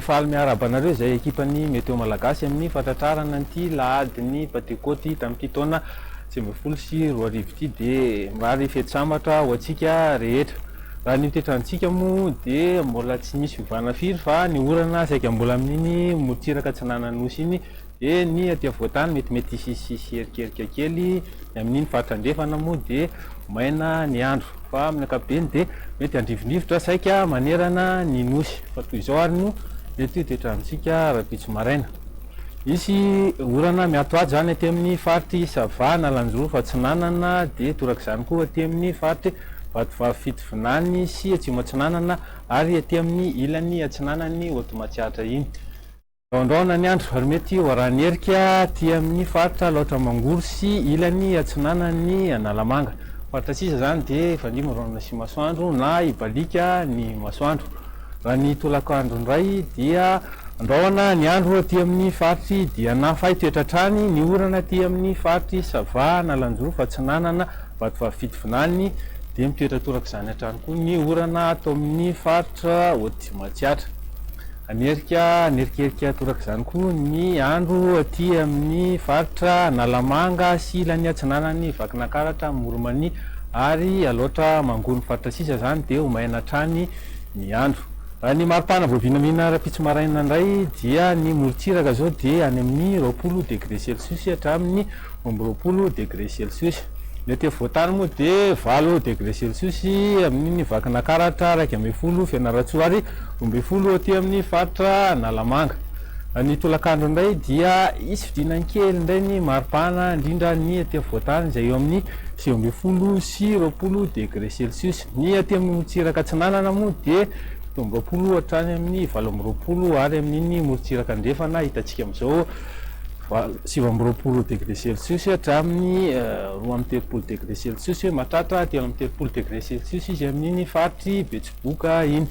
Faly miarahaba anareo izay ekipan'ny Météo Malagasy amin'ny fahatratrarana an'ity lahadin'ny Pantekôty tamin'ity taona 2019 ity dia mirary fety sambatra ho antsika rehetra. Raha ny toetrantsika moa dia mbola tsy misy fiovana firy fa ny orana saika mbola amin'iny morontsiraka atsinanan'ny Nosy iny dia ny aty afovoan-tany metimety hisy erikerika kely, ny amin'iny faritra andrefana moa dia maina ny andro fa amin'ny ankapobeny dia mety handrivondrivotra saika manerana ny Nosy fa toy izao ary no mety ho toetrantsika rahampitso maraina. Hisy orana miatoato izany aty amin'ny faritr'i Sava, Analanjirofo Atsinanana dia torak'izany koa aty amin'ny faritr'i Vatovavy Fitovinany sy Atsimo Atsinanana ary aty amin'ny ilany atsinanan'ny Haute Matsiatra iny. Rahondrahona ny andro ary mety ho arahan'ny erika aty amin'ny faritra Alaotra Mangoro sy ilany atsinanan'ny Analamanga. Faritra sisa izany dia hifandimby rahona sy masoandro na hibaliaka ny masoandro. Raha ny tolakandro indray dia andrahona ny andro aty amin'ny faritr'i Diana fa hitoetra hatrany ny orana aty amin'ny faritr'i Sava, Analanjirofo, Atsinanana, Vatovavy Fitovinany dia mitoetra torak'izany hatrany koa ny orana ato amin'ny faritra Haute Matsiatra. Hanerika hanerikerika torak'izany koa ny andro aty amin'ny faritra Analamanga sy ilany atsinanan'i Vakinankaratra, Amoron'i ary Alaotra Mangoro. Ny faritra sisa izany dia ho maina hatrany ny andro. Raha ny maripana vao vinavina rahampitso maraina indray dia ny morontsiraka izao dia any amin'ny 20 degré celsius hatramin'ny 22 degré celsius. Ny aty afovoan-tany moa dia 8 degré celsius amin'iny Vakinakaratra, 11 Fianarantsoa ary 12 aty amin'ny faritra Analamanga. Ny tolakandro indray dia hisy fidinany kely indray ny maripana indrindra ny aty afovoan-tany izay eo amin'ny 19 sy 20 degré celsius. Ny aty amin'ny morontsiraka atsinanana moa dia 27 hatrany amin'ny 28 ary amin'iny morontsiraka andrefana hitantsika amin'izao 29 degré celsius hatramin'ny 32 degré celsius, mahatratra 33 degré celsius izy amin'iny faritr'i Betsiboka iny.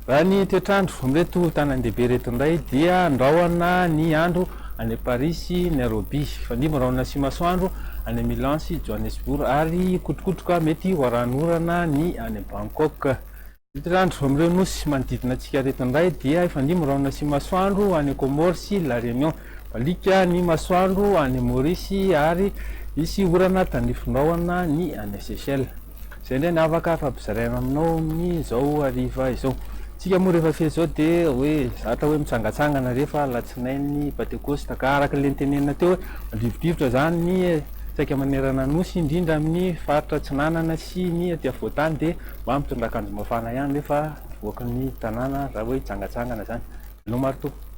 Raha ny toetr'andro amin'ireto tanan-dehibe ireto indray dia andrahona ny andro any Paris sy Nairobi, hifandimby rahona sy masoandro any Milan sy Johannesburg ary hikotrokotroka mety ho arahan'orana ny any Bangkok. Ny toetr'andro amin'ireo nosy manodidina antsika ireto indray dia hifandimby rahona sy masoandro any Comores sy La Réunion. Baliaka ny masoandro any Maurice ary hisy orana tandrifin-drahona ny any Seychelles. Izay indray ny afaka afampizaraina aminao amin'izao hariva izao. Tsika moa rehefa fety izao dia hoe zatra hoe mitsangatsangana rehefa alatsinainy Pantekosta ka araka ilay notenenina teo hoe mandrivodrivotra izany ny saika manerana Nosy indrindra amin'ny faritra atsinanana sy ny aty afovoan-tany dia mba mitondra akanjo mafana ihany rehefa mivoaka ny tanàna raha hoe hitsangatsangana izany. Veloma ry tompoko.